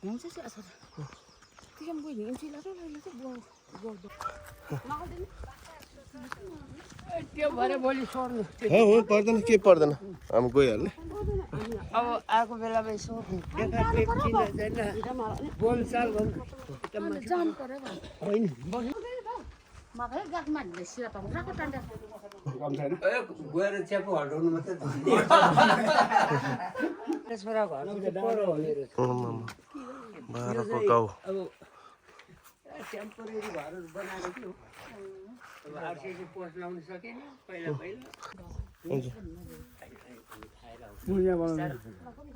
हुन्छ चाहिँ असर त्यो म गइदिनु इन्चीलाई र लैले चाहिँ गर्दो नगर्दिनु त्यो भरे भोलि सोर्नु हो पर्दैन के पर्दैन हामी गइहाल्ने अब आएको बेलामा यसो बोलचाल गर्नु जानु पर्यो होइन मकै गाडीमा सिरा पाउनु राको टान्डा गएर च्यापो हटाउनु मात्रै छोरा घरमा परो भनेर बाह्रको गाउँ अब टेम्पोरेरी घरहरू बनाएको थियो अब आरसीसी पोस्ट लाउन सकेन पहिला हुन्छ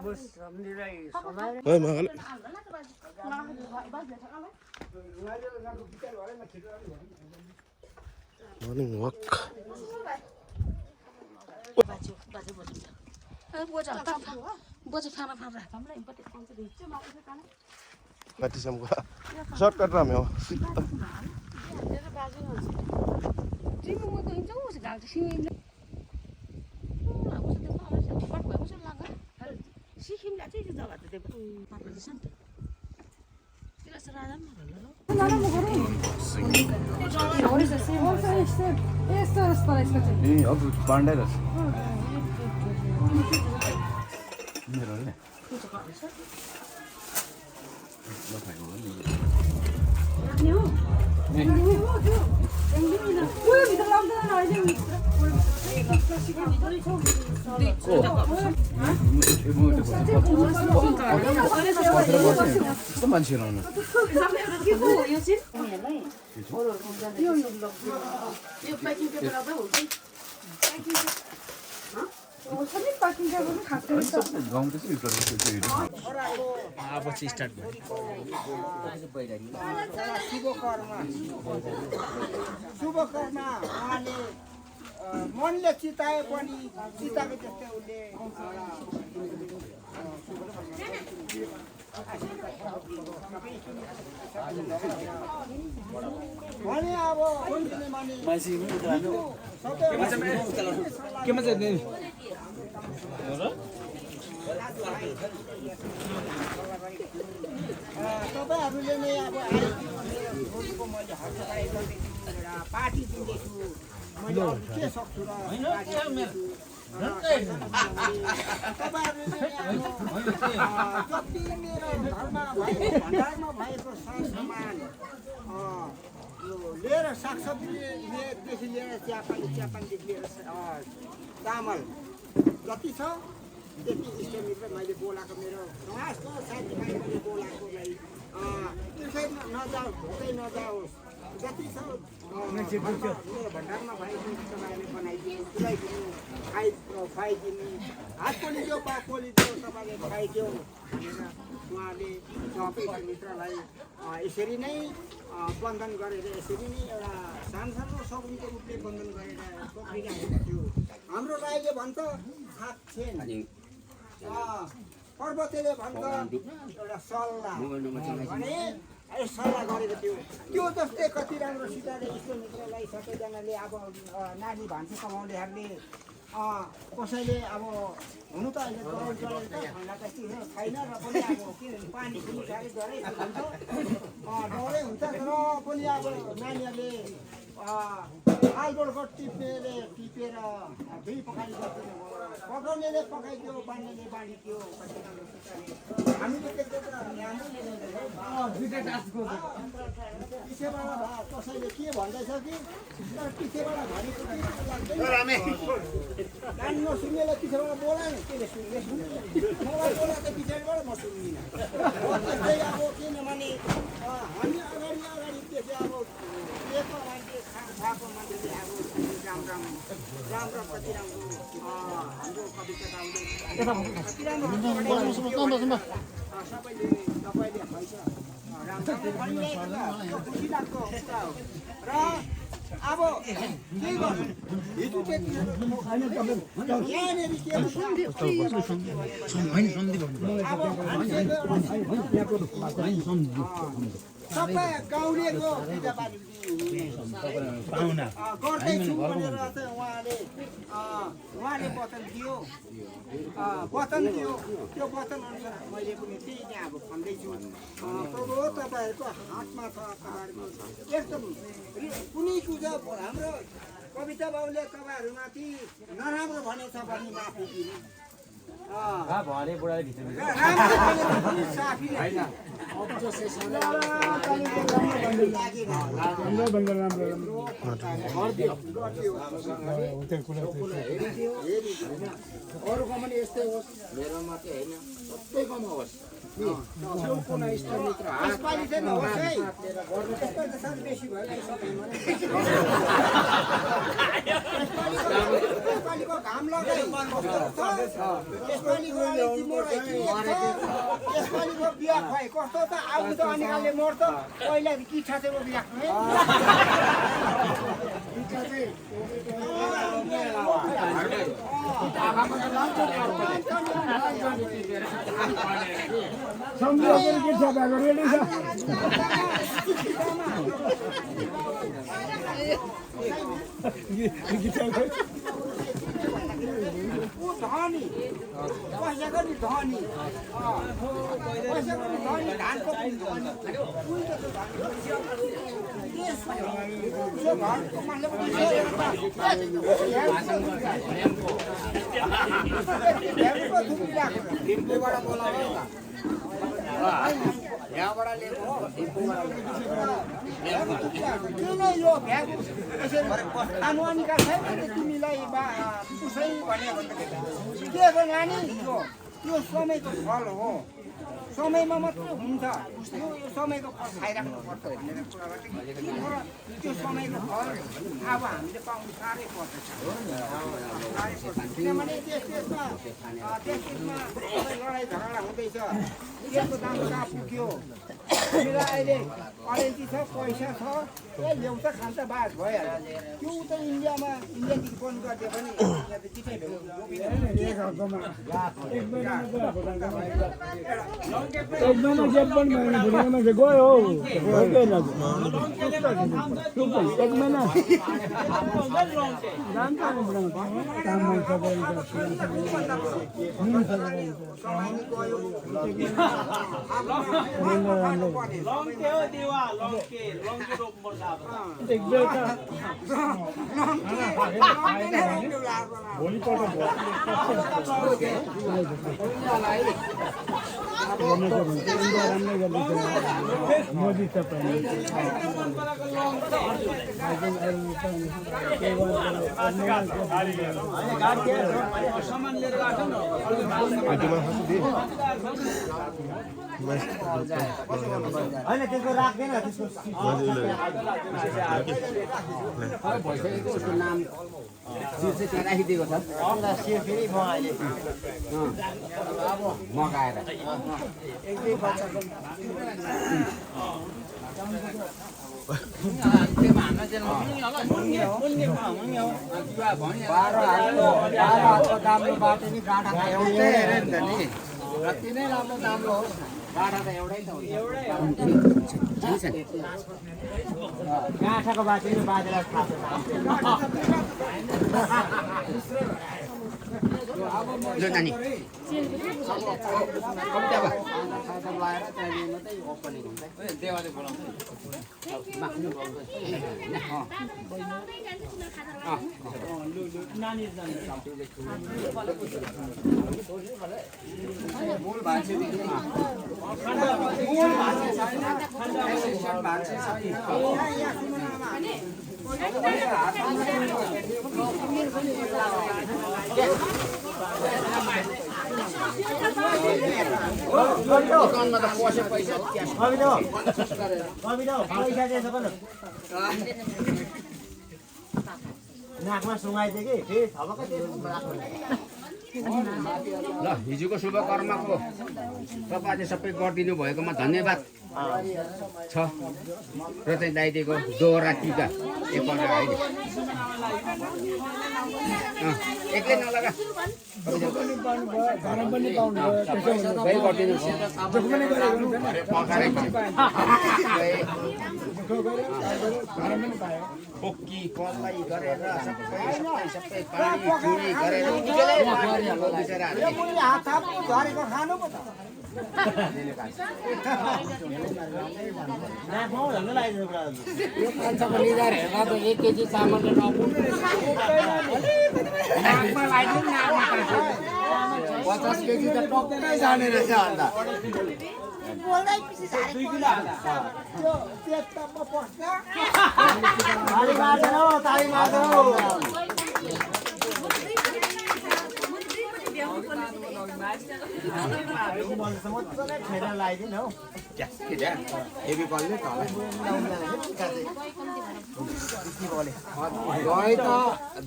बस हामीलाई समाएर है मगाले मर्निङ वक बोझ खाना खाना कतिसम्मको सर्टकट रामे हो सिधा सिक्किमलाई चाहिँ त्यो जग्गा त त्यो पार्छ नि ए अब बान्डै रहेछ कस्तो मान्छेहरू आउनु गाउँ पछि स्टार्ट शुभ कर्म उहाँले मनले चिताए पनि चिताको जस्तै उसले भने अब केमा चाहिँ तपाईँहरूले नै अब छोरीको मैले हस्ताक्षर गर्दैछु एउटा पार्टी दिँदैछु मैले अरू के सक्छु र तपाईँहरूले जति मेरो घरमा भएको भण्डारमा भएको सरसामान लिएर सागसब्जीदेखि लिएर चियापानदेखि लिएर चामल जति छ त्यति इष्टमित्र मैले बोलाएको मेरो समाजको साथीभाइहरूले बोलाएकोलाई तिर्खै नजाओस् भोकै नजाओस् जति छ मेरो भण्डारमा भएको तपाईँले बनाइदिनु तुलाइदिनु खुवाइदिनु हात पोलिदियो पा पोलिदियो तपाईँले खुवाइदियो भनेर उहाँले सबै मित्रलाई यसरी नै बन्धन गरेर यसरी नै एउटा सानो सगुनको रूपले बन्धन गरेर पक्रिरहेको थियो हाम्रो राईले भन्छ हात छेन पर्वतेले भन्छ एउटा सल्लाह भने सल्लाह गरेको थियो त्यो जस्तै कति राम्रोसितले इष्टमित्रलाई सबैजनाले अब नानी भान्से कमाउनेहरूले कसैले अब हुनु त अहिले गरौँ चलेको ठन्डा त के छैन र पनि अब के पानी पनि साह्रै डरै हुन्छ डरै हुन्छ तर पनि अब नानीहरूले आलबोलको टिपेर दुई पकाइ गर्दैन पकाउनेले पकाइदियो बाँड्नेले बाँडिदियो हामीले त्यसबाट पिछेबाट कसैले के भन्दैछ कि पिछेबाट भनेको कान नसुन्नेले पिछेबाट बोलाएन त्यसले मलाई बोलाएको पछाडिबाट म सुन्दिनँ त्यस्तै अब किनभने हामी अगाडि त्यसै अब दिएको मान्छे खाएको मान्छेले अब राम्रो कति राम्रो हाम्रो कविता गाउँदै कति राम्रो सबैले तपाईँले हैछ राम्रो खुसी लाग्दो कुरा हो र अब के गर्नु हिजो यहाँनिर के सबै गाउँलेको पूजापाठ गर्दैछु भनेर चाहिँ उहाँले वचन दियो त्यो वचन अनुसार मैले पनि त्यही नै अब भन्दैछु प्रभु तपाईँहरूको हातमा छ तपाईँहरूको एकदम कुनै कुरा हाम्रो कविता बाबुले तपाईँहरूमाथि नराम्रो भनेछ भने माफी दिनु भने बुढाले भित्र अरूको पनि यस्तै होस् मेरो मात्रै होइन सबैकोमा होस् यसपालि चाहिँ नहोस् है यसपालि त साह्रै बेसी भयो यसपालिको घाम लगाइ यसपालिको यसपालिको बिहा खुवाइ कस्तो त आउनु त अनिकालले मर्छ पहिला किच्छा चाहिँ रोपिराख्नु है धनी पैसाको नि धनी धानको पनि धनी यो घरको मान्छे यहाँबाट लिएको हो किन यो भ्याग खानु अनिकाल छैन तिमीलाई उसै भने के हो नानी यो समयको फल हो समयमा मात्रै हुन्छ यो समयको फल खाइराख्नुपर्छ भनेर कुराबाट त्यो समयको फल अब हामीले पाउनु साह्रै पर्छ किनभने देशमा लडाइँ झगडा हुँदैछ तेलको दाम कहाँ पुग्यो हामीलाई अहिले करेन्सी छ पैसा छ ल्याउँछ खान्छ बास भइहाल्छ त्यो त इन्डियादेखि बन्द गरिदियो भने यहाँ त चिठै मोदी होइन त्यसको राख्दैन त्यसको नाम चाहिँ राखिदिएको छ फेरि म अहिले मगाएर एक दुई बच्चाको दाम्रो बाटो नि गाँठा एउटै हेऱ्यो नि त नि जति नै राम्रो दाम्रो होस् गाँठा त एउटै त हुन्छ गाँठाको बाटो नि बाजेर नानी नाकमा सुँगाइदियो कि फेरि थपक्क ल हिजोको शुभ कर्मको तपाईँले सबै गरिदिनु भएकोमा धन्यवाद छ र चाहिँ लगाइदिएको दोहोरा टिका एकपल्ट होइन एक्लै नलगा पोकी कललाई गरेर सबै पानी चुरी गरेर हात थाप्नु झरेको खानु पो त यो कान्छाको लिँदा हेर्दा त 1 केजी चामलले नपुग्ने 50 केजी त टक्कै जाने रहेछ अन्त बोल्दै पछि झरेको त्यो पेटमा पस्छ ताली मार्छौ ताली मार्छौ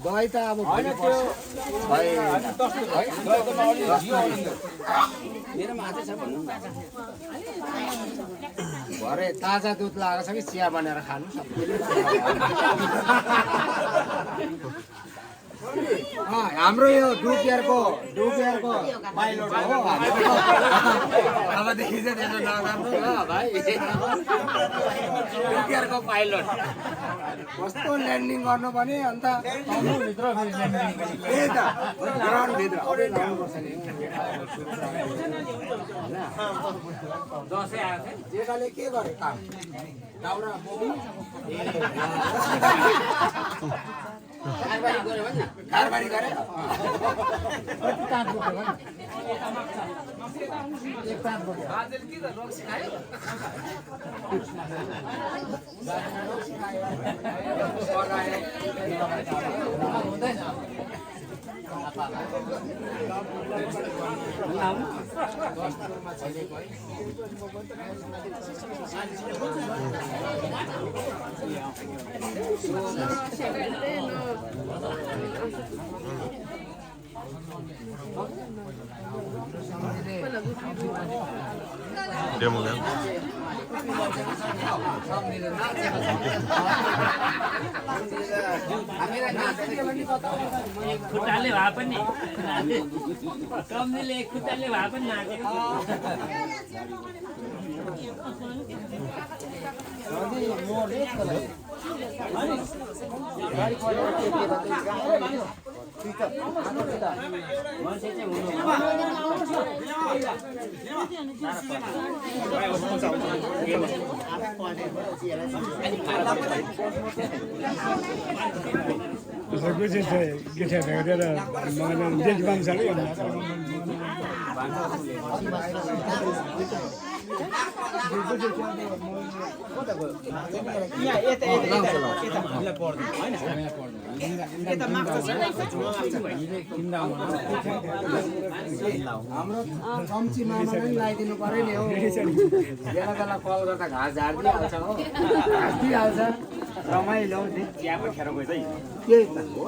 दही त अब भरे ताजा दुध लगाएको छ कि चिया बनेर खानु हाम्रो यो डुबियरको पाइलट हो अबदेखि चाहिँ त्यसो नगर्नु ल भाइ डुबियरको पाइलट कस्तो ल्यान्डिङ गर्नु भने अन्त भित्र त्यही त ग्राउन्ड भित्र अरे लाउनुपर्छ नि दसैँ आएको थियो जेठाले के गरे काम दाउरा बोक्नु कारबारी गरे कति ताँत बोक्यो भने एक ताँत बोक्यो Demo kan? खुट्टाले भए पनि कम्तीले खुट्टाले भए पनि नाचेको हाम्रो चम्ची मामा पनि लगाइदिनु पर्यो नि हौ बेला बेला कल गर्दा घाँस झारिदिइहाल्छ हो घाँस दिइहाल्छ रमाइलो हौ चिया पखेर गएछ है त्यही त हो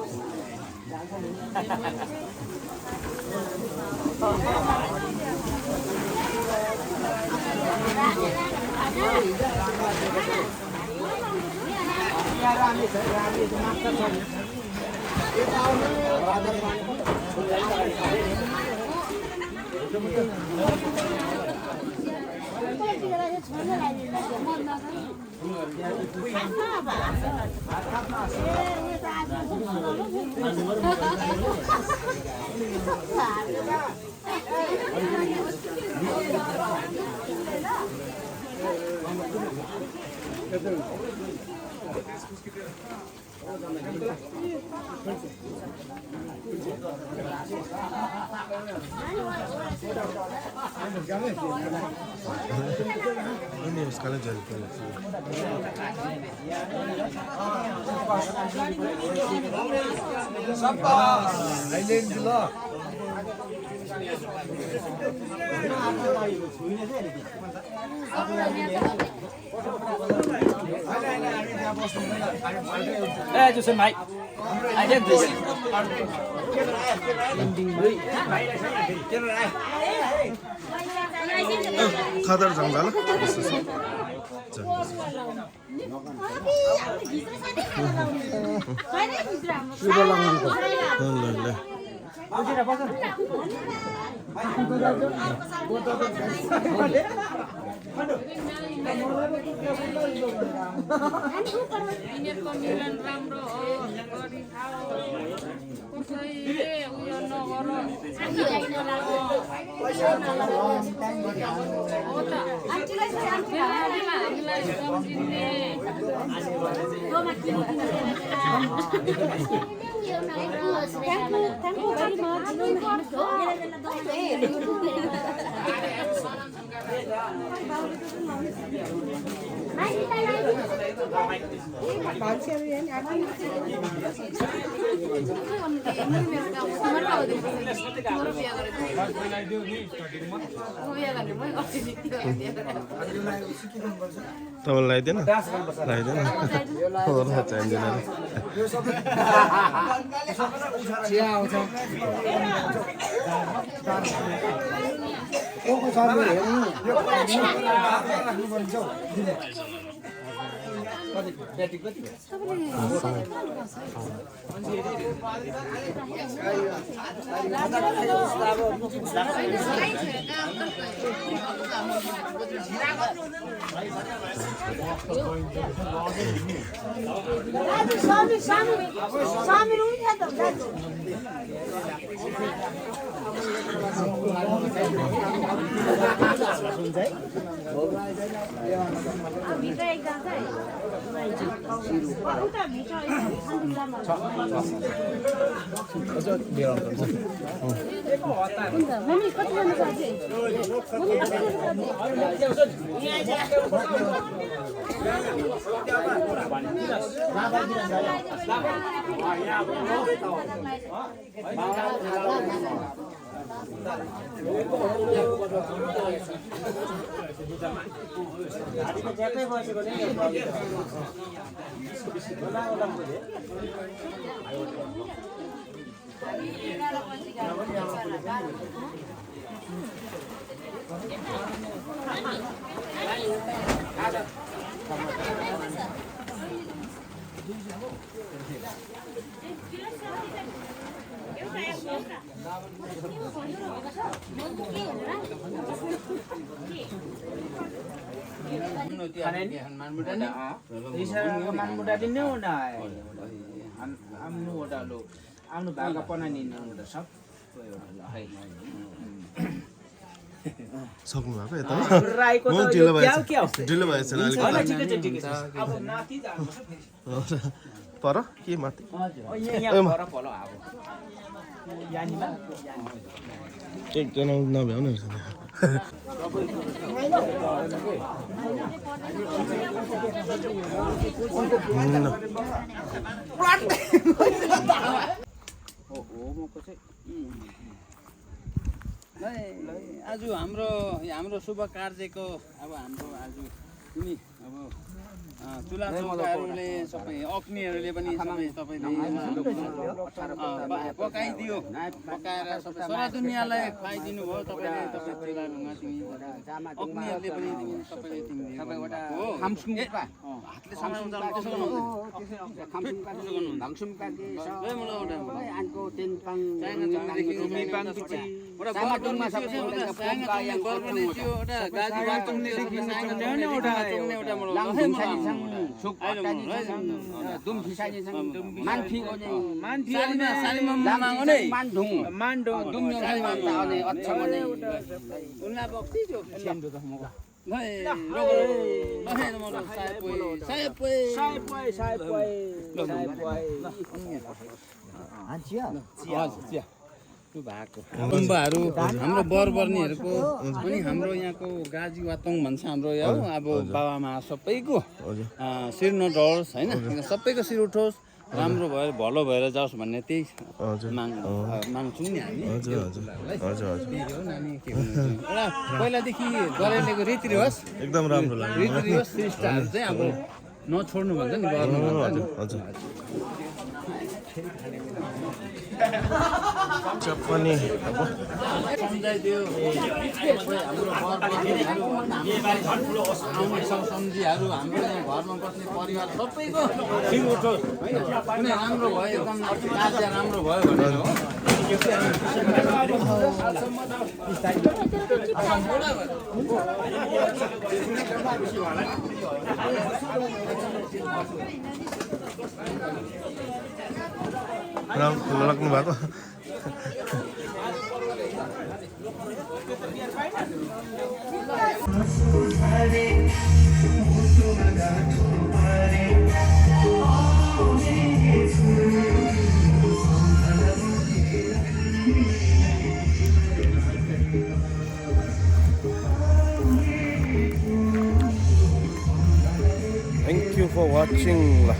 Ini sekali jadi जुसेन भाइ आइज खादर जाउँला ल यिनीहरूको मिलन राम्रो हो गरी खाओ कसैले उयो नगर हामीलाई सम्झिने तपाईँलाई लगाइदिएन लगाइदिएन चाहिँदैन चिया आउँछ को छ Manmuda din no na. Amnu oda lo. Amnu baga pona ni no oda sap. सक्नु भएको यता राईको म त ढिलो यो भएछ क्या ढिलो भएछ अलिक होला ठिकै छ अब माथि जानु पर के माथि यहाँ पर पलो अब यानीमा एकजना नभ्याउनु आज हाम्रो शुभ कार्यको अब हाम्रो आज कुनै अब चुला चौकाहरूले सबै अग्निहरूले पनि सबै तपाईँले पकाइदियो पकाएर सबै सारा दुनियाँलाई खुवाइदिनु भयो तपाईँले तपाईँ चुला ढुङ्गा तिमी अग्निहरूले पनि सबैले तिमीले हो हातले गुम्बाहरू हाम्रो बरबर्नीहरूको पनि हाम्रो यहाँको गाजी वातङ भन्छ हाम्रो यहाँ अब बाबामा सबैको शिर नडरोस् होइन सबैको शिर उठोस् राम्रो भएर भलो भएर जाओस् भन्ने त्यही माग्छौँ नि हामी एउटा पहिलादेखि गरेको रीतिरिवाज एकदम राम्रो लाग्यो रीतिरिवाज शिष्टाहरू चाहिँ अब नछोड्नु भन्छ नि गर्नु भन्छ केचप पनि अब सम्झाइदियो हाम्रो आउने सम्झिहरू हाम्रो यहाँ घरमा बस्ने परिवार सबैको सिरउठो होइन कुनै राम्रो भयो एकदम कार्य राम्रो भयो भनेर हो लाग्नु भएको Thank you for watching lah.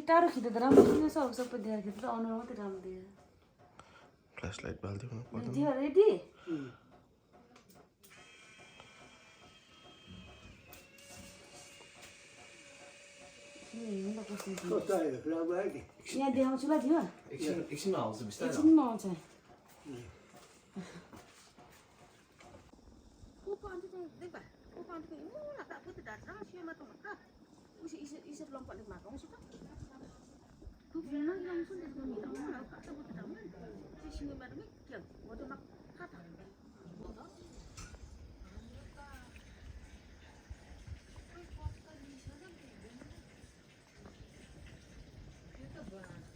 टाढो खिच्दा त राम्रो देखिन्छ सबै देखाएर खिच्दा अनुहार मात्रै राम्रो देखिन्छ फ्ल्यासलाइट बाल्दिनु पर्दैन त्यो रेडी यहाँ देखाउँछु ल त्यो एकछिनमा आउँछ एकछिनमा आउँछ isip lang pala makong suka. Tu bilang yang sudah kami tahu, kalau kata betul tahu, sih singgah macam ni, kian, waktu mak kata.